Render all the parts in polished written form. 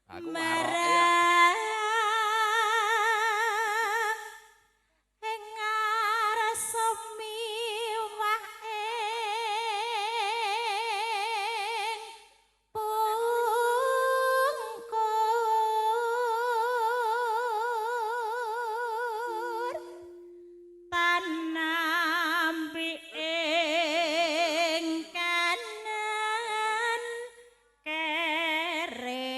Aku waroke ya. Marang ing ngarsa miwah ing pungkur tanampi ing kanan kering.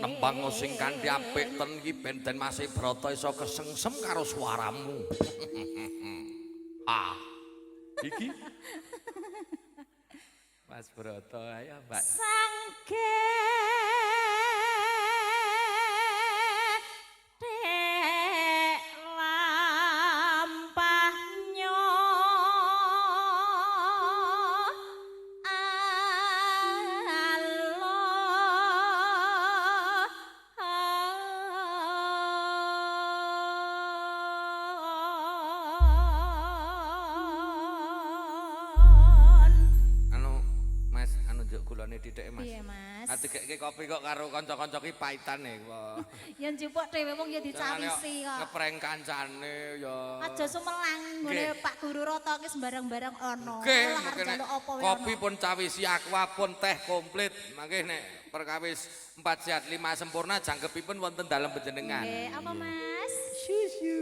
Nembang sing kanthi apik ten iki ben den Mas Brata iso kesengsem karo suaramu. Ah. Iki Mas Brata ayo Mbak. Sangge dek lampahnyo alon. Anu Mas, anu njuk gulane dhithik Mas. Piye, Mas? Adegekke kopi kok karo kanca-kanca ki paitane kok. Ya njupuk dhewe wong ya dicawisi kok. Ngepreng kancane ya. Aja sumelang nggone Pak Guru Roto ki sembarang-barang ana. Nggih, Lah arep mungkin nek njaluk apa wae kopi ana. pun cawisi aqua pun teh komplit. Mangke nek perkawis 4 sehat 5 sempurna jangkepipun wonten dalem panjenengan. Nggih, apa Mas? Susu.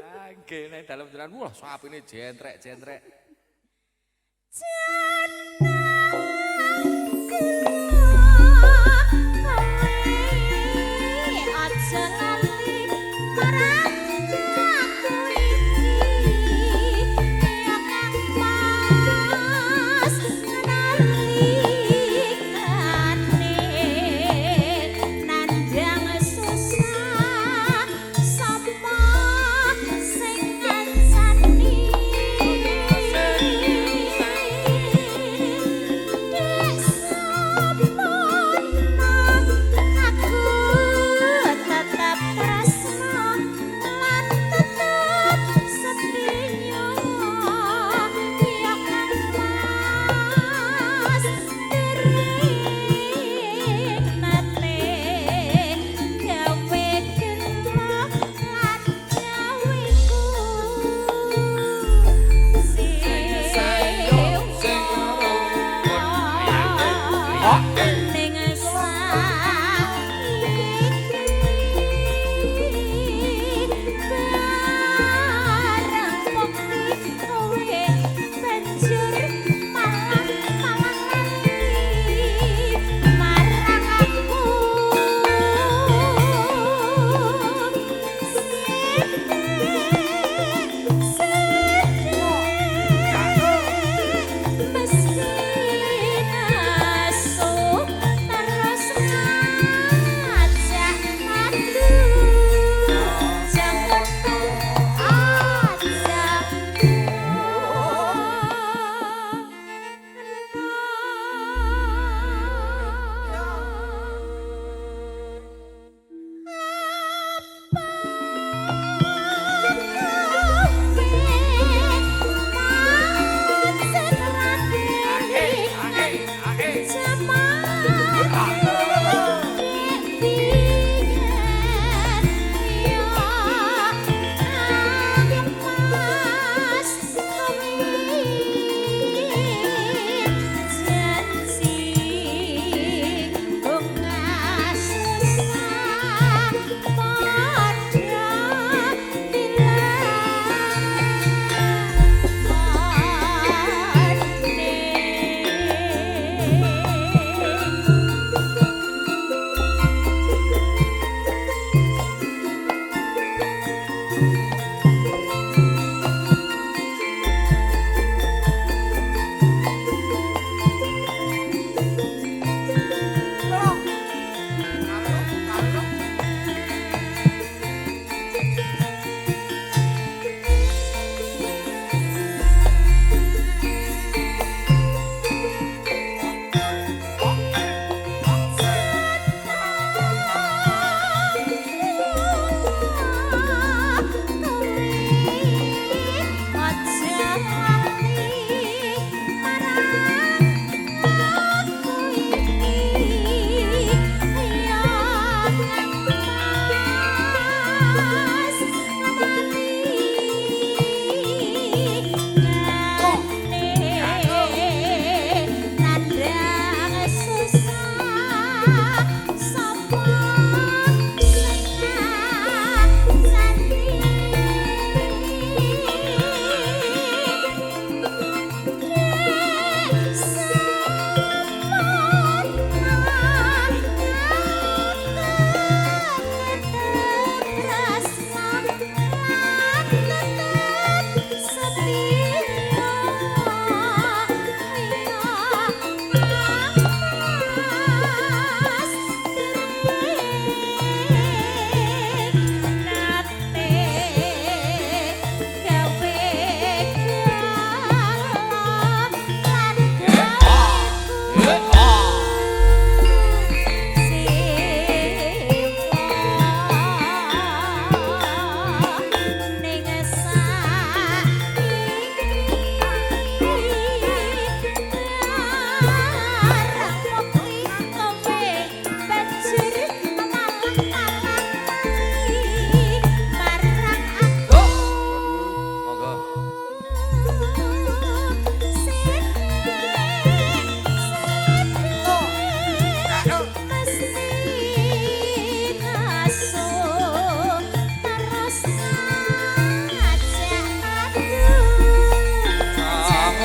Ah, nggih nek dalem panjenengan wah sapine jentrek-jentrek. Aja lali marang aku iki ya Kang Mas nalikane nandhang susah sapa sing ngancani.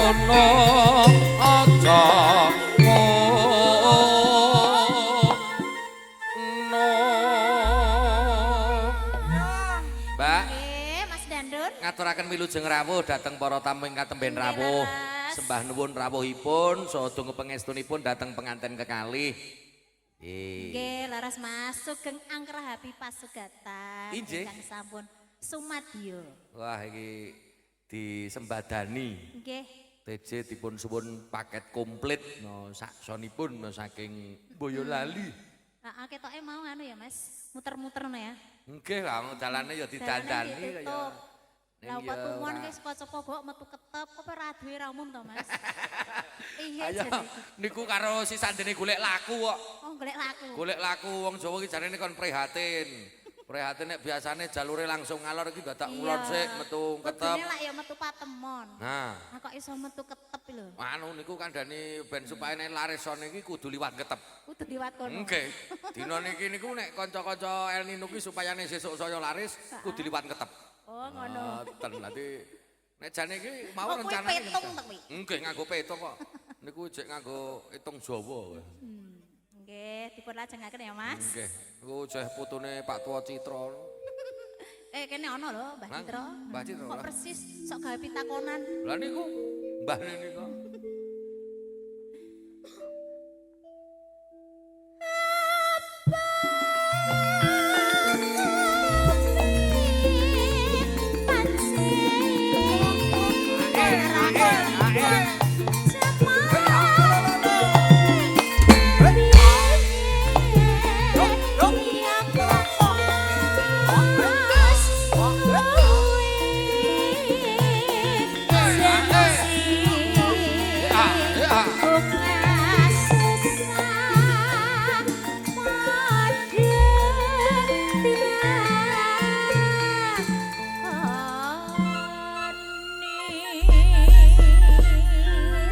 Ngono aja ngono. Mbak, Nggih, Mas Dandun. Ngaturaken wilujeng rawuh dhateng para tamu ingkang temben rawuh. Sembah nuwun rawuhipun saha donga pangestunipun dhateng penganten kekalih. Nggih. Nggih, laras Mas, sugeng angkrahapi pasugatan Injih. Ingkang sampun sumadyo. Wah, iki disembadani. Nggih. TJ dipun suwun paket komplit no saksonipun no saking Boyolali. Heeh, ketoke mau anu ya, Mas. Muter-muter no ya. Nggih lah, dalane ya didandani Dalane kaya. ditutup. Ning Lah ya petumon ora. ki saka Cepobok metu ketep, apa ora duwe ra umum to, Mas? Piye Ayo, jane? Niku karo sisandene golek laku kok. Oh, golek laku. Golek laku wong Jawa ki jarene kon prihatin. Prihatin nek biasane jalure langsung ngalor iki dadak ngulon sik metu ketep. Kudune lak ya metu patemon. Nah, Nah, kok iso metu ketep lho. Anu niku kandhane ben supaya nek laris iki kudu liwat ketep. Kudu liwat kono. Nggih. Dina niki niku nek kanca-kanca El Nino ki supayane sesuk saya laris kudu liwat ketep. Oh, ngono. Ngoten. Dadi nek jane iki mau Oh, kuwi rencanane. petung to kuwi? Nggih, nganggo petung kok. Niku jek nganggo hitung Jawa. Nggih, dipun lajengaken ya, Mas. Nggih. Niku jeh putune Pak Tua Citra. Eh, kene ana lho, Mbah Hah? Citra. Mbah Citra, Kok lah. persis sok gawe pitakonan. Lah niku mbahne niku.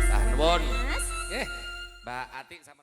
Mbah nuwun. Mas. Nggih, Mbak Atik sama